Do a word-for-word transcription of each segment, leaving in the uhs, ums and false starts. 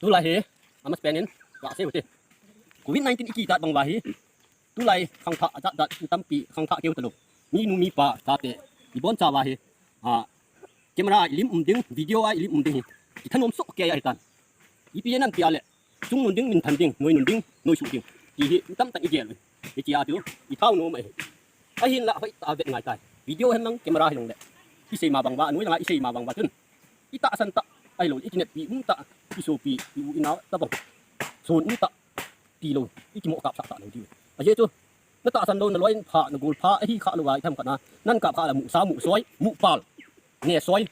Tulai hi, amas penin, ka sei u te. Covid nineteen i kitat bang uva hi. Tulai khangthah jat jat tampi khangthah keu talou. Mi nu mi pa chate, i boncha uva hi. A, camera a i lim um ding, video a i lim um ding hi. I thanom soh kei ahi tan. Ipi jeh ham tia le, chung nun ding, min than ding, noi nun ding, noi suh ding. Ti hi, mi tamtah in i gel u. Hichea chu, i thao nom ahi. Ahinla, hoitah a vet ngai tai. Video hen lang, camera hi long le. I sei ma bang uva, noi langa i sei ma bang uva chun. I tahsan tah, ahilou, i kineppi um tah, i sopi, i u i nao, tabang. Son um tah, tilou, i kimo kap sah sah lou diu. Ajeh chu, na tahsan lou, na loi pha, na gol pha, ahi kha lou a, i tham khat na, nan kap kha la mu sa, mu soi, mu pal, ne soi,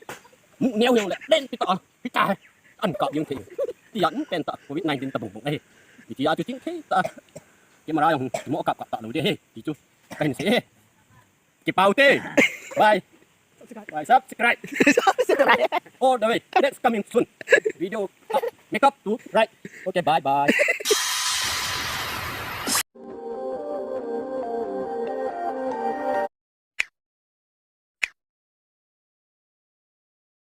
mu neo neo le, len pi tah, pi tah, an kap jeng thei. Tia, um pen tah, Covid nineteen tabang bang ahi. Tia chu chingthei tah, camera jong, kimo kap kap talou ding ahi, ti chu, kahin sei ahi. Kipau te. Bye. Bye. Subscribe. Subscribe. All the way. Next coming soon. Video. Makeup to right. Okay, bye bye.